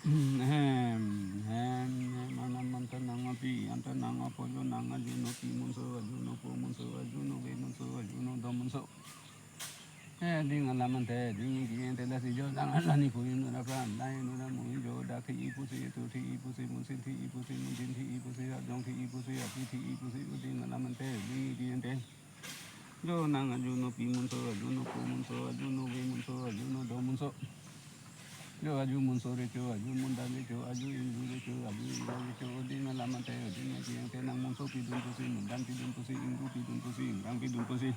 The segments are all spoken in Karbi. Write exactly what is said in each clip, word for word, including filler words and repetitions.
Hem, hem, hem, anam anta nang api, anta nang apo, jo nang aju, no pi munso, aju no po munso, aju no ve munso, aju no dom munso. Eh, ding alam ante, ding ki ante, lasi jo dang la ni pui nu ra pran, la nu ra mui, jo dak thi i pusi, tu thi i pusi, munsin thi i pusi, munjin thi i pusi, arjong thi i pusi, api thi i pusi, ding alam ante, ding ki ante. Jo nang aju no pi munso, aju no po munso, aju no ve munso, aju no dom munso. Jo aju munso recho, aju mundan recho, aju ingru recho, aju ingru recho, ding alam ante, ding ki ante, nang munso pidun pusi, mundan pidun pusi, ingru pidun pusi, ingrang pidun pusi.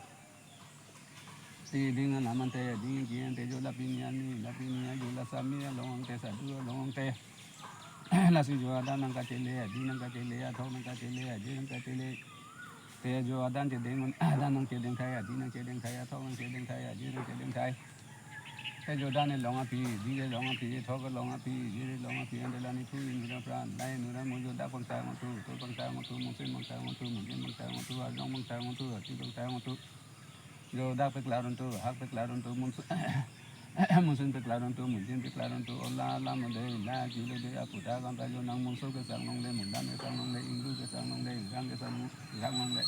Si ding alam ante, ding ki ante, jo la pini arni, la pini arni, jo la sami along ante, sadu along ante. Lasi jo adan nang kachele, adi nang kachele, athok nang kachele, aji nang kachele. Te jo adan chedeng, adan nang chedeng thai, adi nang chedeng thai, athok nang chedeng thai, aji nang chedeng thai. Te jo dan along api, di along api, thok along api, ji along api, ante la ni pui nu ra pran, la nu ra mui, jo dak pangtang atu, tu pangtang atu, munsin pangtang atu, munjin pangtang atu, arjong pangtang atu, api pangtang atu. Jo dak peklar untu, hak peklar untu, munsu-, munsin peklar untu, munjin peklar untu, ola alam lo dei, la ki lo dei, aphuthak anta jo nang munso kesang longle, mundan kesang longle, ingru kesang longle, ingrang kesang, ingrang longle.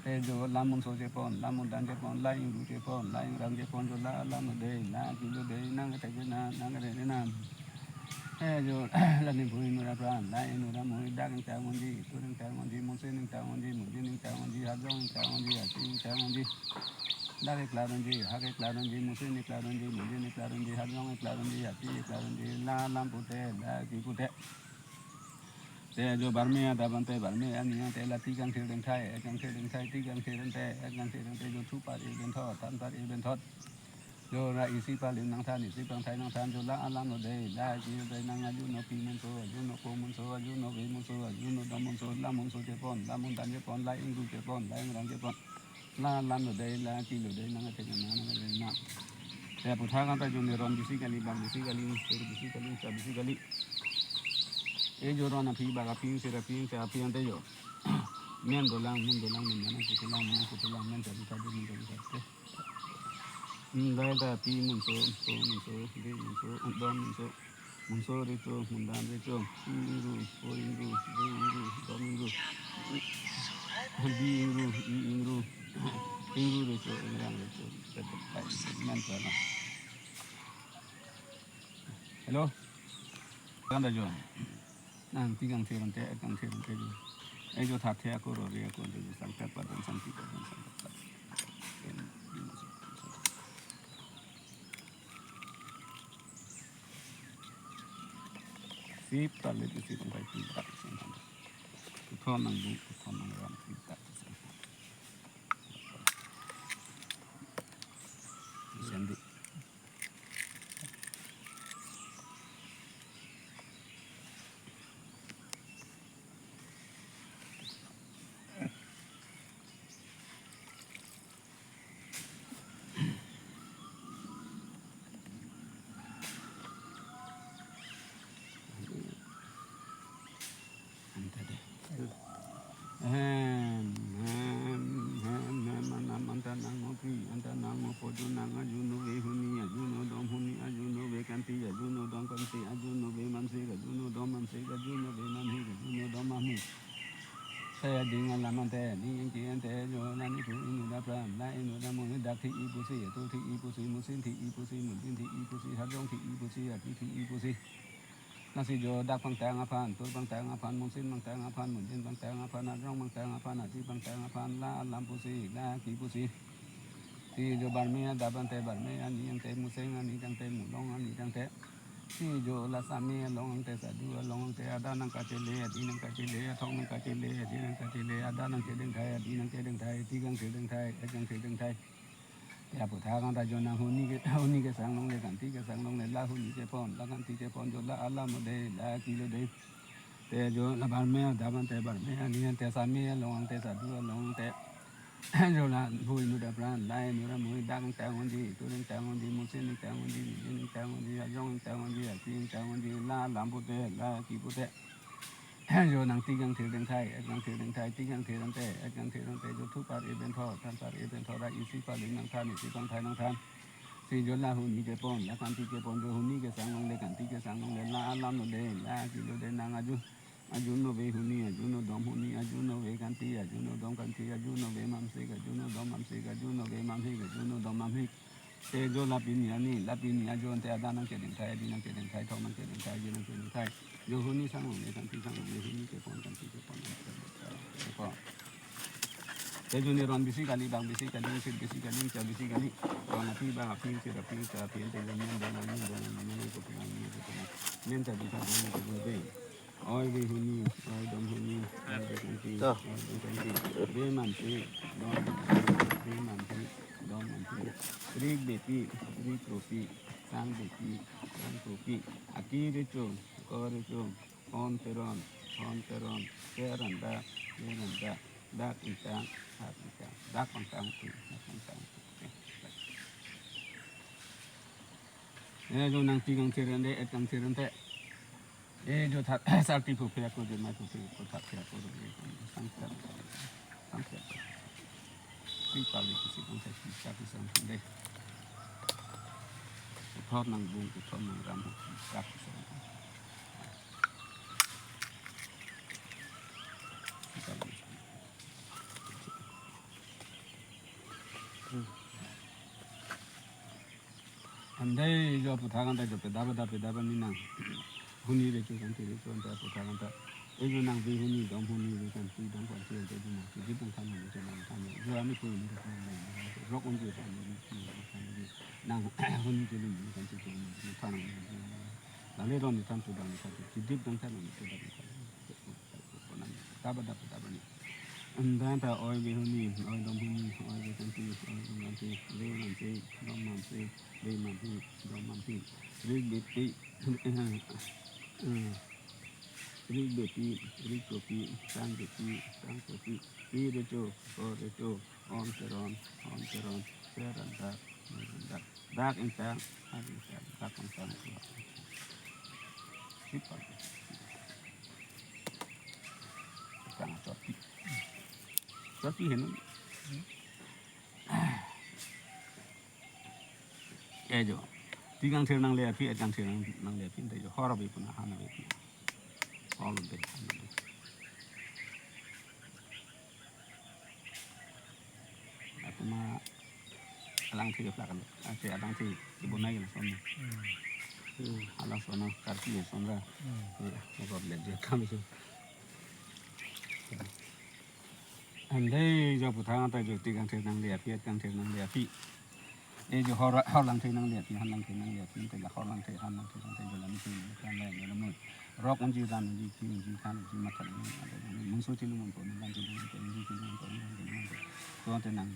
Te jo la munso chepon, la mundan chepon, la ingru chepon, la ingrang chepon, jo la alam lo dei, la ki lo dei, nang kethek na, nang kethek na. Eh, jo, la ni pui nu ra pran, la nu ra mui, dak ingtang unji, tu ingtang unji, munsin ingtang unji, munjin ingtang unji, arjong ingtang unji, api ingtang unji. Dak keklar unji, hak keklar unji, munsin keklar unji, munjin keklar unji, arjong keklar unji, api keklar unji, la alam pute, la ki pute. Te jo barme adap ante, barme arni ante, la ti kangthir dengthai, ek kangthir dengthai, ti kangthir ante, ek kangthir ante, jo thu par-i benthot, than par-i benthot. Jo ra isi palim nangthan, isi pangthai nangthan, jo la alam lo dei, la ki lo dei, nang aju no pi munso, aju no po munso, aju no ve munso, aju no dom munso, la munso chepon, la mundan chepon, la ingru chepon, la ingrang chepon. La alam lo dei, la ki lo dei, nang kethek na, nang kethek na. Te aphuthak anta jo neron bisi kali, bang bisi kali, sur bisi kali, sa bisi kali. E jo ron aphi, bak aphi, sir aphi, sa aphi ante jo. Men dolang, mun dolang, mun nang putulang, mun nang putulang, men sa bisa, mun sa bisa. Hmm, dai ta pi munso, po munso, ve munso, dom munso, munso recho, mundan recho, ingru, po ingru, ve ingru, dom ingru, di ingru, i ingru, ingru recho, ingrang recho, tetep pai, men sana. Hello? Kanda jo. Nang ti kangthir ante, kangthir ante jo. Eh, jo thatthe ako, rore ako, jo sangkat padan, sangti padan, sangkat padan. Sip tale tu sip angkai pi tak sangkat. Kuthon nang bu, kuthon nang ram pi tak sangkat. Sendi. Ante dei. Hem, hem, hem, hem, anam anta nang api, anta nang apo, jo nang aju no ve huni, aju no dom huni, aju no ve kanti, aju no dom kanti, aju no ve mansik, aju no dom mansik, aju no ve manhik, aju no dom manhik. Saya ding alam ante, ding ki ante, jo la ni pui nu ra pran, la nu ra mui, dak thi i pusi, tu thi i pusi, munsin thi i pusi, munjin thi i pusi, arjong thi i pusi, api thi i pusi. Lasi jo dak pangtang aphan, tu pangtang aphan, munsin pangtang aphan, munjin pangtang aphan, arjong pangtang aphan, api pangtang aphan, la alam pusi, la ki pusi. Si jo barme adap ante, barme arni ante, museng arni tangte, mulong arni tangte. Si jo la sami along ante, sadu along ante, adan nang kachele, adi nang kachele, athong nang kachele, aji nang kachele, adan nang chedengthai, adi nang chedengthai, ti kangthir dengthai, ek kangthir dengthai. Ya, aphuthak anta jo nang huni ke, huni kesang longle, kanti kesang longle, la huni chepon, la kanti chepon, jo la alam lo dei, la ki lo dei. Te jo la barme adap ante, barme arni ante, sami along ante, sadu along ante. Jo la pui nu ra pran, la nu ra mui, dak ingtang unji, tu ingtang unji, munsin ingtang unji, munjin ingtang unji, arjong ingtang unji, api ingtang unji, la alam pute, la ki pute. Jo nang ti kangthir dengthai, ek kangthir dengthai, ti kangthir ante, ek kangthir ante, jo thu par-i benthot, than par-i benthot, ra isi palim nangthan, isi pangthai nangthan. Tejo la huni kepon, la kanti kepon, jo huni kesang longle, kanti kesang longle, la alam longle, la kilo de nang aju, aju nove huni, aju nodom huni, aju nove kanti, aju nodom kanti, aju nove mamsik, aju nodom mamsik, aju nove mamhik, aju nodom mamhik. Tejo la pini arni, la pini ajo ante adan nangkeding thai, adi nangkeding thai, thok nangkeding thai, aji nangkeding thai. Jo huni sang longle, kanti sang longle, huni kepon, kanti kepon, kepon. Tejo ni ron bisi kali, bang bisi kali, sir bisi kali, cha bisi kali. Ron aphi, bang aphi, sir aphi, cha aphi, tejo ni ron, ron, ron, ron, ron, ron, ron, ron, ron, ron, ron, cha bisi kali, ron, ron, ron. Oi ve huni, oi dom huni, oi ve kanti, to, oi dom kanti. Ve mamsik, dom mamsik, ve mamsik, dom mamsik. Rik bepi, rik kropi, sang bepi, sang kropi. Aki recho, ako recho, on teron, on teron, seran dak, seran dak, dak ingtang, dak ingtang, dak pangtang, dak pangtang. Eh, jo nangti kangthir ante, et kangthir ante. Eh, jo that, sarti phu phe ako, jo mai phu phe ako, that phe ako, jo mai phu phe ako, sang phe ako. Sipal di kusi kang thai, sipal di sang thai dei. Puthot nang bung, puthot nang ram, sipal di sang thai. Sipal di sang thai. Ante jo puthak ante jo pedap pedap pedap ni nang. Huni recho kanti recho ante puthak ante. Eh, jo nang ve huni, dom huni, ve kanti, dom kanti ante jo nang kidip nangthan nang, jo nangthan nang. Jo ami ko ini nangthan nang. Rok unji than nang, nang huni kidip nang kanti kidip nang than nang. Lale ron ni than tu dang ni than tu kidip nangthan nang, kidip nangthan nang. Taba, taba, taba ni. Anta ta oi ve huni, oi dom huni, oi ve kanti, oi dom kanti, ve mamsik, dom mamsik, ve mamhik, dom mamhik. Rik bepi, eh, rik bepi, rik kropi, sang bepi, sang kropi. Ki recho, ko recho, on teron, on teron, seran dak, seran dak. Dak ingtang, dak ingtang, dak ingtang. Sipal. Tang chorpi. Chorpi heno. Eh, jo. Ti kangthir nangle aphi, et kangthir nang, nangle aphi, ante jo. Hor ave puna, han ave puna. Hor ave puna. Atuma alangthe keplak lo. Ante alangthe kebonai ke lason. Hmm. Hmm. Ala son, karpi lason ra. Hmm. Eh, agor le dia kam isu. Ante jo puthak ante jo ti kangthir nangle aphi, et kangthir nangle aphi. Eh, jo hor, hor langthe nangle aphi, han langthe nangle aphi, ante la hor langthe, han langthe, ante jo la misi kan la ne mo. Rok unji, ran unji, ki unji, than unji, matha unji, ante jo mungso chilum unpo, ningkan chilum unpo, ingjir chilum unpo, ningkan chilum unpo. To ante nang.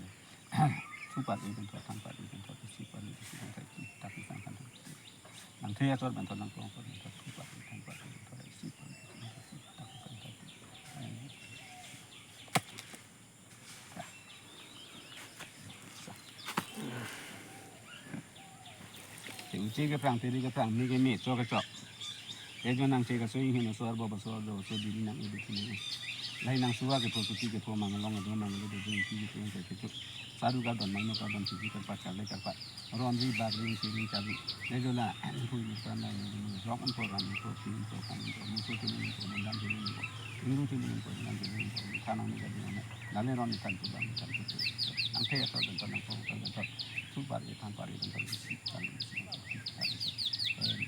Supat e kan to, than pat e kan to, supat e kan to, tak sang kan to. Langthe achor kan to, langthe achor kan to, supat e, than pat e kan to, supat e, tak sang kan to. Te uche keprang, te ri keprang, me keme, cho kecho. Te jo nang che kaso inghin aso, arbo aso, ardo aso, diri nang idu thini. Lahei nang suwa kepho, suti kepho, mang along ado, mang ado, dojong isi kepho, yang kecho. Saru kardom, mano kardom, sisi karpat, karle karpat. Ron ri, bak ri, si ri, kabi. Te jo la, phui ni pran nang, rok unpo, ran unpo, pi unpo, kan unpo, mungso chilum unpo, ningkan chilum unpo, ingru chilum unpo, ningkan chilum unpo, than nang ni kabi nang. Lale ron ni than tu dam, than tu tu. Nang the ator dan than nang pong ator dan than. Supat e, than pat e dan than isi, than isi, than isi. Em.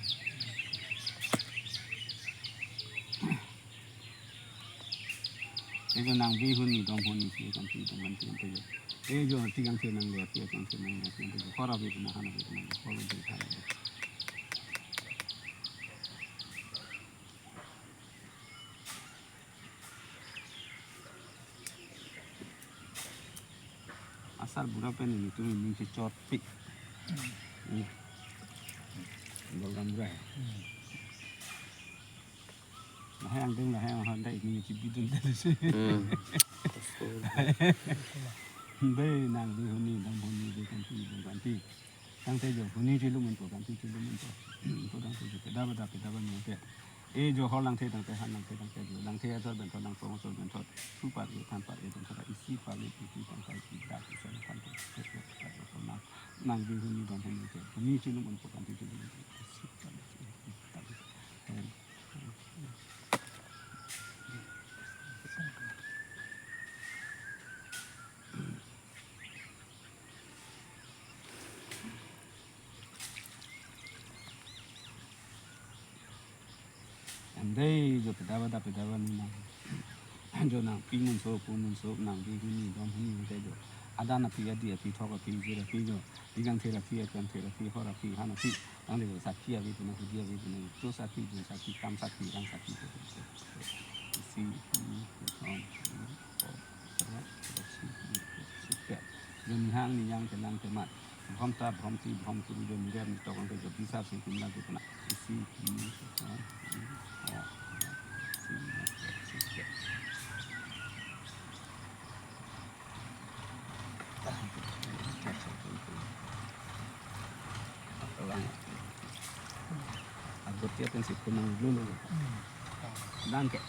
Te jo nang ve huni, dom huni, si kanti, dom kanti, ante jo. Te jo ti kangthir nangle aphi, kangthir nangle aphi, ante jo. Hor ave puna, han ave puna, hor ave puna. Asar bura pen nelitum aning si chorpi. Hmm. Bolgam bura. Hmm. Lahai angdeng, lahai angdeng, ini si bidun tadi si. Hmm. Dei nang ve huni, dom huni, ve kanti, dom kanti. Tangte jo huni chilum unpo, kanti chilum unpo. Ko tangte jo kedap kedap kedap nang te. E jo hor langthe tangte, han langthe tangte jo, langthe asor benthot, langphrong asor benthot, thu par-e, than par-e benthot, isi par-e, isi tangte, isi dak, isi than tangte, nangbi huni don huni ke, huni chunum unpo tangte chunum unpo, isi par-e, isi tangte. Andai jo pedava da pedava ni nang. Jo nangpi munso, pu munso, nangbi huni, don huni, andai jo. Adan aphi, adi aphi, thok aphi, jir aphi jo. Pi kangthir aphi, akangthir aphi, hor aphi, han aphi. Nangli jo sakhi ave puna, hudi ave puna. Cho sakhi, jun sakhi, kam sakhi, rang sakhi. Isi, hmm, hmm, hmm, oh, oh, oh, oh, oh, oh, oh. Jun hang ni yang kelang kemat. Bhom ta, bhom ti, bhom tu, jun ni rem ni tok ang ke jop bisa sing kumla tu kena. Isi, hmm, hmm, hmm, oh, oh, isi, hmm, isi, hmm. Agor tiap kan si kunang dulu. Dan ke.